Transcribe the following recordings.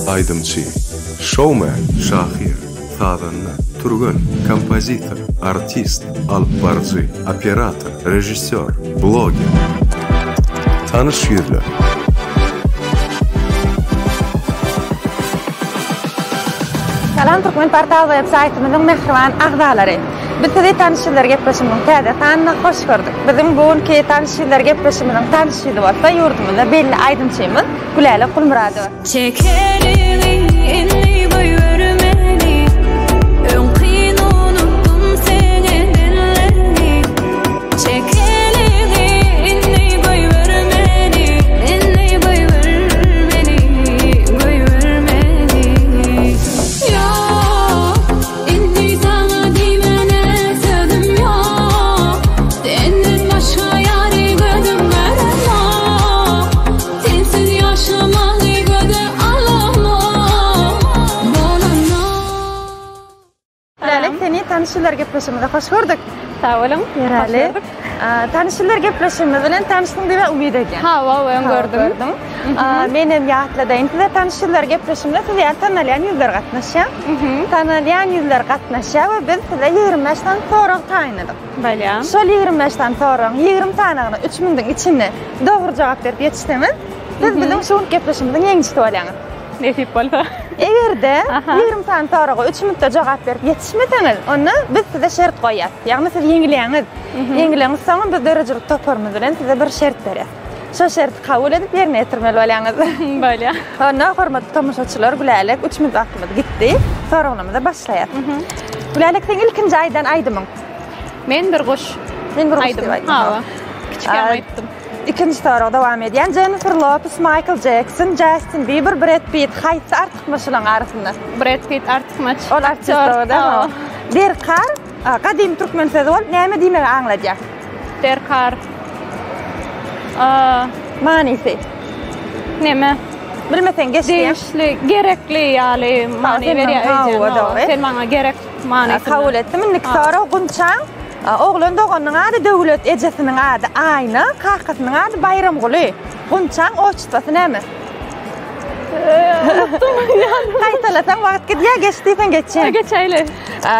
Aýdymçy, şoumen, şahyr, sazanda, türgen, kompozitor, artist, alypbaryjy, operator, režissýor, bloger. Tanyş ýüzler. Salam Türkmen portal web saýtymyzyň mähriban agzalary! Biz sizi Tanyş ýüzler gepleşigimiziň täze sanyna hoş gördük. Biziň bu günki Tanyş ýüzler gepleşigimiziň tanyş ýüzi bolsa ýurdumyzda belli aýdymçymyz Gülälek Gulmyradowa. Çek eliňi indi goýber meni Öňkini unutdym seň edenlerňi Çek eliňi indi goýber meni Indi goýber meni goýber meni Ýok indi saňa diýmäne sözüm ýok Senden başga ýary gözüm görenok Sensiz ýaşamagy göze alamok Bolanok. Lälek seni Tanyş ýyllar gepleşigimize hoş gördük. Sag boluň. Ýeraly. Tanyş ýyllar gepleşigimiz bilen tanyşdyň diýip umyt edýän. Hawa, öň gördüm. Men hem ýatladaýyn size Tanyş ýyllar gepleşigimize siz ýaly tanalýan ýüzler gatnaşýar. Tanalýan ýüzler gatnaşýar we biz size 25 sany sorag taýynladyk. Bolýar. Şol 25 sany soragyň 20 sanygyna 3 minutiň içinde dogry jogap berip ýetişseňiz, siz biziň şu günki gepleşigimiziň ýeňijisi bolýaňyz. Nesip bolsa. Eger-de 20 sany soraga 3 minutda jogap berip ýetişmeseňiz, onda biz size şert goýýas. Ýagny siz ýeňilýäňiz. Ýeňileňiz soňam biz döredijilik toparymyz bilen size bir şert berýäs. Şo şerti kabul edip ýerine ýetirmeli bolýaňyz. Bolýar. Onda hormatly tomaşaçylar Gülälek 3 minut wagtymyz gitdi. Soraglarymyza başlaýas. Gülälek seň ilkinji aýdan aýdymyň? Men bir guş. Men bir guş diýip aýdym. Hawa. Kiçikäm aýtdym. Ikinji sorag dowam edýän. Jennifer Lopez, Michael Jackson, Justin Bieber, Brad Pitt haýsy artykmaç şularyň arasynda? Brad Pitt artykmaç. Ol artist da. Derkar gadymy türkmen sözi bolup näme diýmegi aňladýar? Derkar. Manysy. Neme? Bilmeseň geç diýen. Degişli, gerekli ýaly many berýär öýdýän. Sen maňa gerek manysynda. Kabul etdim. Indiki sorag Gunçaň oglan doganynyň ady Döwlet, ejesiniň ady Aýna, kakasynyň ady Baýramguly. Gunçaň otçestwosy näme? Gaýtalasaň wagt gidýär, geç diýseň geçýän. Geçäýli.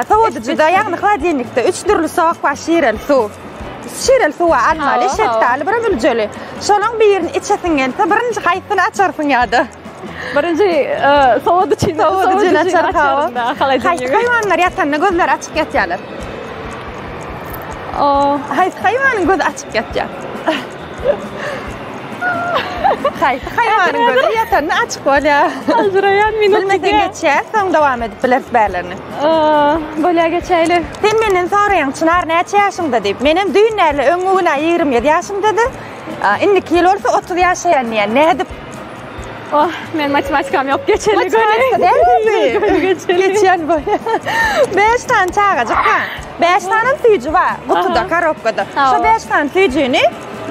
Sowadyjyda, ýagny holodilnikde üç dürli sok bar, şireli suw. Şireli suw almaly, şetdaly, bir üljeli. Şolaň birini içesiň gelse, birinji haýsyny açarsyň ýa-da? Birinji sowadyjyny sowadyjyny açaryn. Haýsy haýwanlar ýatanda gözleri açyk ýatýarlar? Haýsy haýwanyň gözi açyk ýatýar? Haýsy haýwanyň gözi ýatanda açyk bolýar? Aljyraýan minut. Bilmeseň geçýär, soň dowam edip bileris bärlerini. Bolýar geçäýli. Sen menden soraýaň Çynar näçe ýaşyňda diýip. Menem düýn däl, öňňi gün-ä 27 ýaşymdady. Indiki ýyl bolsa 30 ýaşaýan diýýän. Nädip? Oh, men matematikam ýok, geçeli göni. Matematika dälmi? Göni geçeli. Geçýän bolýar. 5 sany çagajyk bar. 5 sany süýji bar gutuda, korobkada. Şo 5 sany süýjini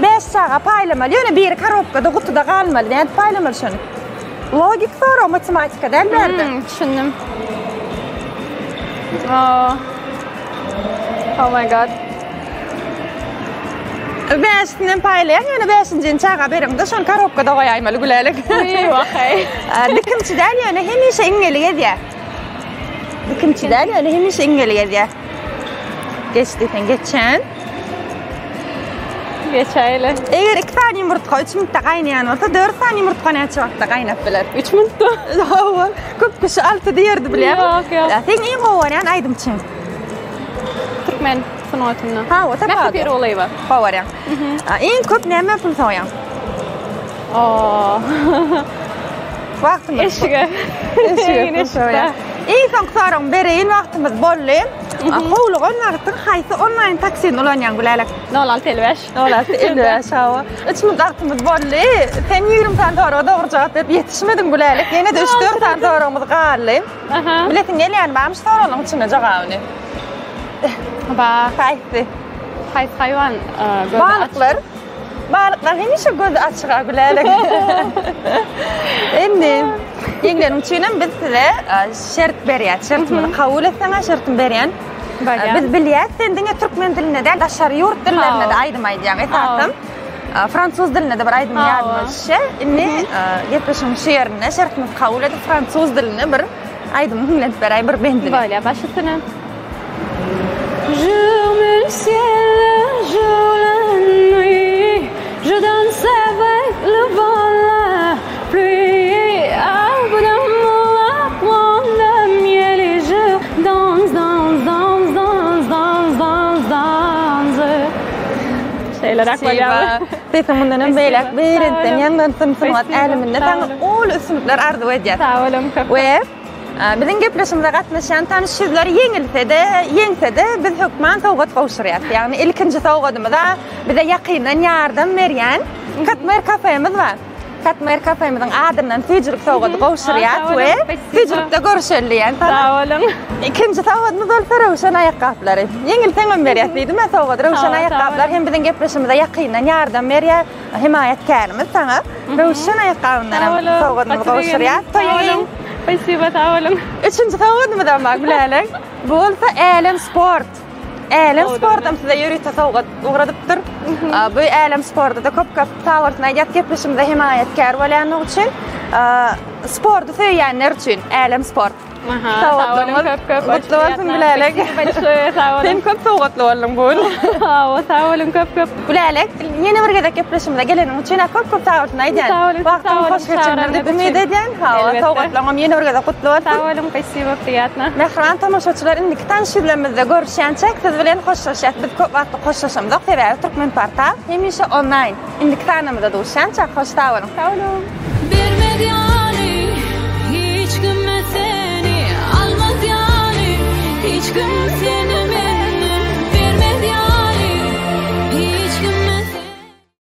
5 çaga paýlamaly. Ýöne biri korobkada, gutuda galmaly. Nädip paýlamaly şony? Logik sorag, matematika däl bu ýerde. Hmm, düşündim. Oh. Oh my god. Bäşisinden paýlaýaň, ýöne bäşinjini çaga bereňde şony korobkada goýaýmaly Gülälek. Wah-eý. Dikimçi däl, ýöne hemişe iňňeli gezýär. Dikimçi däl, ýöne hemişe iňňeli gezýär. Geç diýseň geçen. Geçäýeli. Eger 2 sany ýumurtga 3 minutda gaýnaýan bolsa, 4 sany ýumurtga näçe wagtda gaýnap biler? 3 minutda. Hawa, köp kişi 6 diýerdi bilýärmi? Ýok, ýok. Seň iň gowy görýän aýdymçyň? Türkmen sungatynda. Hawa, tapawudy. Mähri Pirgulyýewa. Gowy görýäň. Iň köp näme pul sowýaň? Oo. Wagtymyz. Eşige. Eşige pul sowýaň. Iň soňky soragymy bereýin, wagtymyz boldy. Howlugan wagtyň haýsy onlaýn taksini ulanýaň Gülälek? 0655. 0655, hawa. 3 minut wagtymyz boldy. Sen 20 sany soraga dogry jogap berip ýetişmediň Gülälek. Ýene-de 3-4 sany soragymyz galdy. Aha. Bilesiň gelýän barmy şu soraglaryň içinde jogabyny? Bar. Haýsy? Haýsy haýwan gözi açyk? Balyklar. Balyklar hemişe gözi açyk a Gülälek. Indi ýeňleniň üçin hem biz size şert berýäs. Şertimizi kabul etseň şertimi berýän. Bolýar. Biz bilýäs sen diňe türkmen dilinde däl, daşary ýurt dillerinde-de aýdym aýdýaň. Esasam. Fransuz dilinde-de bir aýdym ýadyma düşýär. Indi gepleşigiň şu ýerinde şertimizi kabul edip fransuz dilinde bir aýdym hiňlenip beräý bir bendini. Bolýar, baş üstüne. Jour le ciel, jour la nuit, je danse avec le vent, la pluie. Arbre d'amour, apprends le miel et je danse, danse, danse, danse, danse, danse, danse. Şeýleräk bolýar. Sesiň mundan hem beýläk belentden ýaňlansyn sungat äleminde saňa uly üstünlikler arzuw edýäs. Sag boluň köp. We biziň gepleşigimize gatnaşýan tanyş ýüzler ýeňilse-de, ýeňse-de biz hökman sowgat gowşurýas. Ýagny ilkinji sowgadymyza bize ýakyndan ýardam berýän Katmer kafemiz bar. Katmer kafemiziň adyndan süýjülik sowgady gowşurýas we süýjülikde görüşeli diýen sana. Sag boluň. Ikinji sowgadymyz bolsa Röwşen aýakgaplary. Ýeňilseňem berýäs diýdim-ä sowgady. Röwşen aýakgaplar hem biziň gepleşigimize ýakyndan ýardam berýär. Hemaýatkärimiz saňa Röwşen aýakgabyndan hem sowgadymyzy gowşurýas. Toýa giň. Spasiba, sag boluň. Üçünji sowgadymyzam bar Gülälek. Bu bolsa Älem sport. Älem sportam size ýörite sowgat ugradypdyr. Bu Älem sporta-da köp-köp sag bolsun aýdýas gepleşigimize hemaýatkär bolýanlygy üçin. Sporty söýýänler üçin Älem sport. Sowgatlaryňyz köp köp. Gutly bolsun Gülälek. Sen köp sowgatly bolduň bu gün. Hawa, sag boluň köp köp. Gülälek, ýene bir gezek gepleşigimize geleniň üçin köp köp sag bolsun aýdýan. Sag boluň. Wagtyňy hoş geçirdiň diýip umyt edýän. Hawa, sowgatlaryňam ýene bir gezek gutly bolsun. Sag boluň, spasibo, priýatno. Mähriban tomaşaçylar, indiki tanyş ýüzlemizde görüşýänçäk siz bilen hoşlaşýas. Biz köp wagtlyk hoşlaşamzok, sebäbi Türkmenportal hemişe onlaýn. Indiki sanymyzda duşýançak, hoş sag boluň. Sag boluň. Bermez ýaly hiç kime seni almaz ýaly hiç kim seni.